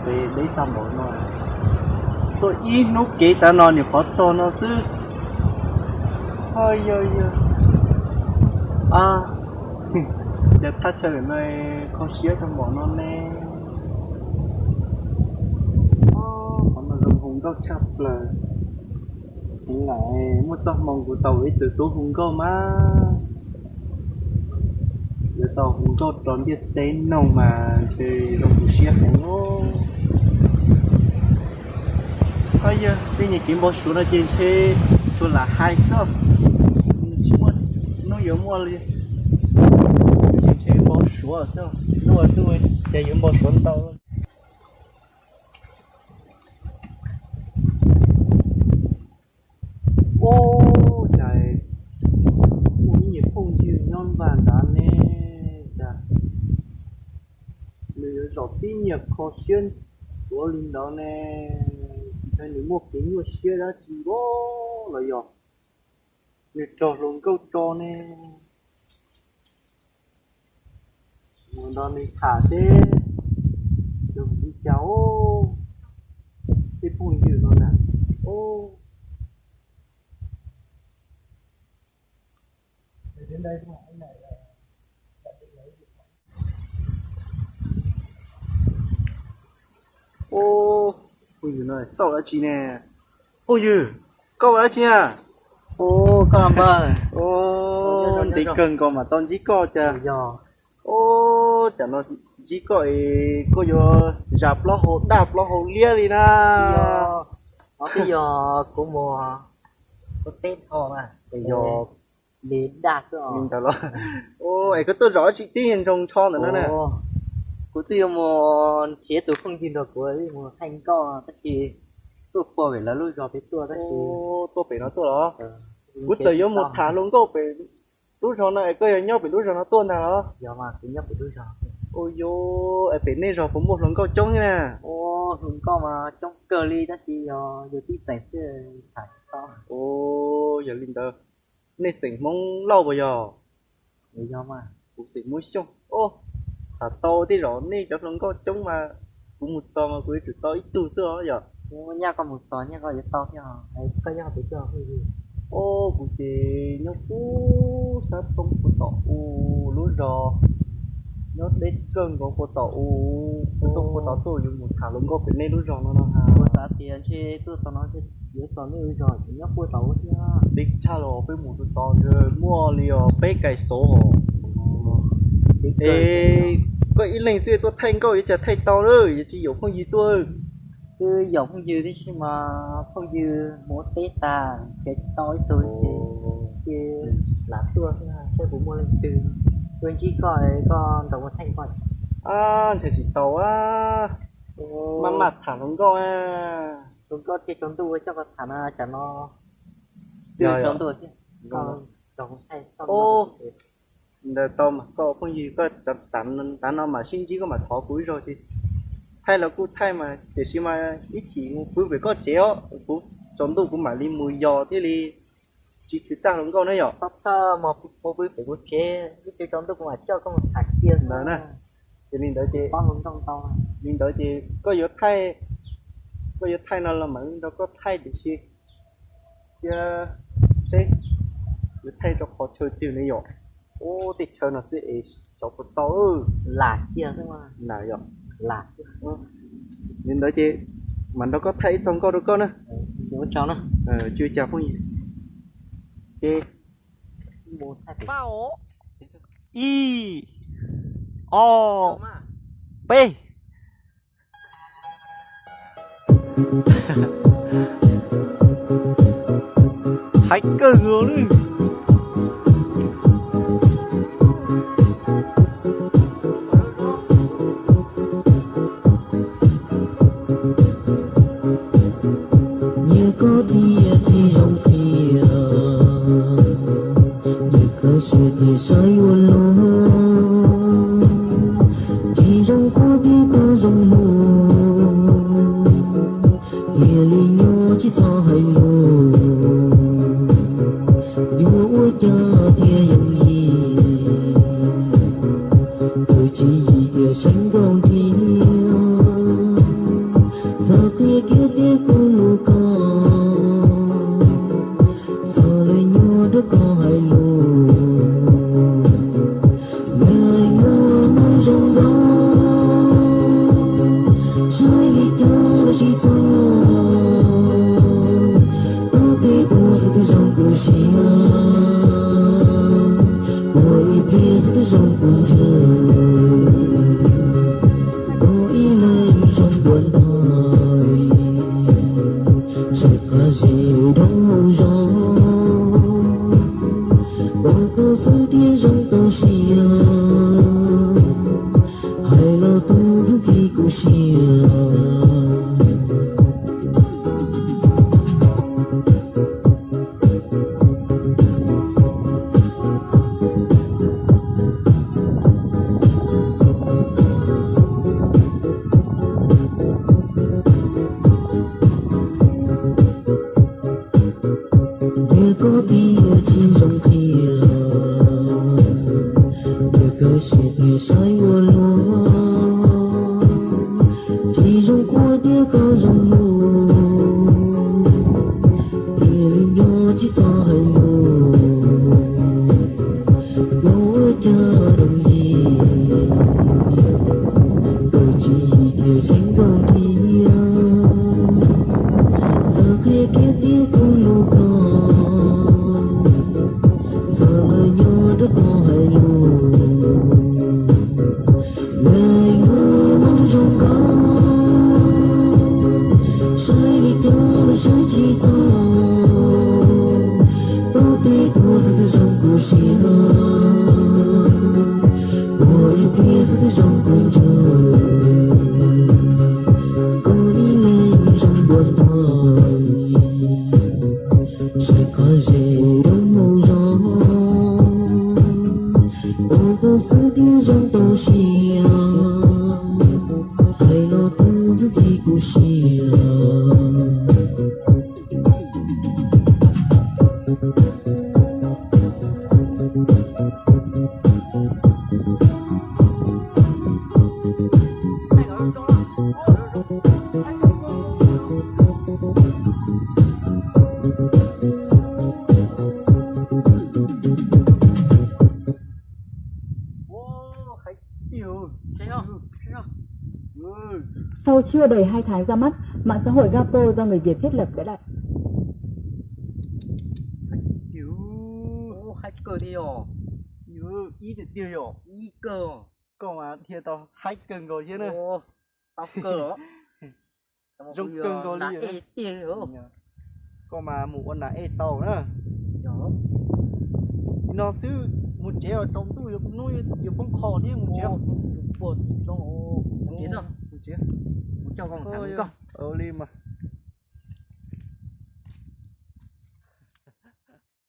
Deb tag npaum no, tuaj ib hnub kev tav no niam qhov txog no xwb. Ho yog yog, yog thaj chaw no kho siab tag npaum no ne. Qhov no zoo hu nkauj tshaj plaws. Heev lawm, muaj txoj hmoo kuv tau ib tug tub hu nkauj mas, yuav tau hu nkauj rau ntiaj teb noog mas ntshe zoo tu siab heev os. Yog tej nyuag kev npau suav no ces ntshe tsuas lam hais xwb, tsis muaj hnub yuav muaj li. Ntshe npau suav xwb, ntuj ntuj ces yuav npau suav ntau. Ub, cas muaj ib nyuag phooj ywg nyob npaj nrad ne, cas nws yuav zaum tib nyuag kho siab tuav li ntawd ne, tsis ntshe nws muaj kev nyuaj siab dab tsi los yog nws raug hluas nkauj tso ne. Mus nrog nws tham seb zoo li cas os, tej phooj ywg no na. Ub, phooj ywg no xauj dab tsi ne? Phooj ywg, koj ua dab tsi na? Ub, koj npawg, ntev kawg nkaus mam tau ntsib koj cas. Ub, cas no ntsib koj es koj yuav zas plaub hau daj plaub hau liab li na. Twb yog kuv mus ua teb dhau na, es yog li daj xwb os. Li ntawd los, es koj tuaj zaum dab tsi tib ntsoo ntsho ntawm no na? Kuv twb yuav mus nrhiav tus phooj ywg nrog kuv mus thaij nkauj tab sis tuaj puag pem lawv lub zos pem tuaj tab sis. Tuaj pem no tuaj los? Kuv txawm yuav mus tham hluas nkauj pem lub zos no es koj yog nyob pem lub zos no tuaj ntag los? Yog mas, kuv nyob pem lub zos. Ua yuav, es pem nej zos puas muaj hluas nkauj coob thiab na? Ua, hluas nkauj mas coob kawg li tab sis yog yus tib txeem xwb tham tsis tau. Ua, yog li ntawd, nej xeem Hmoob Lauj puas yog? Yog mas. Kuv xeem Hmoob Xyooj. Ua, tham tau tej zaum nej cov hluas nkauj coob mas kuv mus txog mas kuv yuav tsum tau ib tug xwb os yom. Nyaj koj mus txog nyaj koj yuav tau thiab. Koj nyob qhov twg tuaj phooj ywg? Ua, kuv ces nyob puag sab roob puag tom u lub zos, nyob deb kawg nkaus puag tom u, puag tom tuaj yuav mus tham hluas nkauj pem nej lub zos no no. Kuv xav tias ntshe tuaj txog no yuav txog nej lub zos ces nyob puag tom u thiab. Deb tshaj los peb mus rau tod ntshe muaj li os peb kais xov os. Es koj ib leeg xwb tuaj thaij nkauj yuav cas thaij tau lawm, yuav tsis yaum phooj ywg tuaj. Twb yaum phooj ywg tib si mas phooj ywg mus ua teb tag, nrhiav tsis tau ib tug ces lam tuaj xwb, saib puas muaj leej twg tuaj ntsib koj, koj nrog ua thaij nkauj. Ntshe tsis tau a, maj maj tham hluas nkauj. Hluas nkauj thiaj tsaus ntuj ua coj koj tham na, tsam no twb tsaus ntuj thiab. Ntawd tau mas koj phooj ywg koj, tav no mam sib ntsib koj mam thov kuv ib zaug tsis. Thaij los kuj thaij mas tiam sis mas ib chim mus pw pem koj tsev os, kuv tsaus ntuj kuv mam li mus yos thiaj li tsis tshwm txaj hluas nkauj na yom. Txhob txhob mus pw pem kuv tsev, ib chim tsaus ntuj kuv mam coj koj mus tham kiag ntawd na. Ces li ntawd ces, li ntawd ces koj yuav thaij, koj yuav thaij no los mam li nrog koj thaij tiam sis thiab seb yuav thaij rau qhov chaw twg ne yom. Ub, tej chaw no xwb es xyov puas tau. Lam kiag xwb na yom. Li ntawd ces mam nrog koj thaij ib txoj nkauj rau koj na. Tsis ua cas phooj ywg. Ces ib, ob, peb. Hais kawg nkaus li. Nyias koj thiaj tsis zoo qhia, nyias koj siab thiaj saib yuav luag, tsis zoo khuab thiab koj zoo luag, thiaj li nyob tsis txhob hais lus. Txhob qhia kiag tias kuv hlub koj, txhob lawv nyob rau koj hais lus. Lawv yuav mob zoo nkaus, saib li cas los tsis txog. Tau peb tus xwb twb zoo kuv siab, ua ib pliag xwb twb zoo kuv ntsws. Koj ib leeg zoo dua ntais, tsis qab zes rau hauv zos. Ua koj xwb thiaj zoo tau siab, hais los twb ntxhi kuv siab. Tias koj tias tsis zoo qhia, tias koj siab tias saib ua luaj, tsis zoo qhuas tias koj zoo hlub, thiaj li nyob tsis txhob hais lus. Los ua cas zoo yim, koj tsis yim thiaj zeem nkaus thiab. Txhob qhia kiag tias kuv hlub koj, txhob lawv nyob rau koj hais lus. Lawv yuav mob zoo nkaus, saib li cas los saib tsis txog. Tau peb tus xwb twb zoo kuv siab, ua ib pliag xwb twb zoo kuv ntsws. Koj ib leeg zoo dua ntais, tsis qab zes rau hauv zos. Ua koj xwb thiaj zoo tau siab, hais los twb ntxhi kuv siab. Sau chưa đầy hai tháng ra mắt, mạng xã hội Gapo do người Việt thiết lập đã đặt. Ib tiag tiag yog ib kawg, koj mas dhia tau haib kawg nkaus thiab na. Zoo kawg nkaus li tiag. Koj mas mus ua nas ej tau na. Li no xwb, mus tsev os, tsaus ntuj yuav hnub yuav poob qho thiab, mus tsev. Mus tsev, mus tsev. Ua li mas.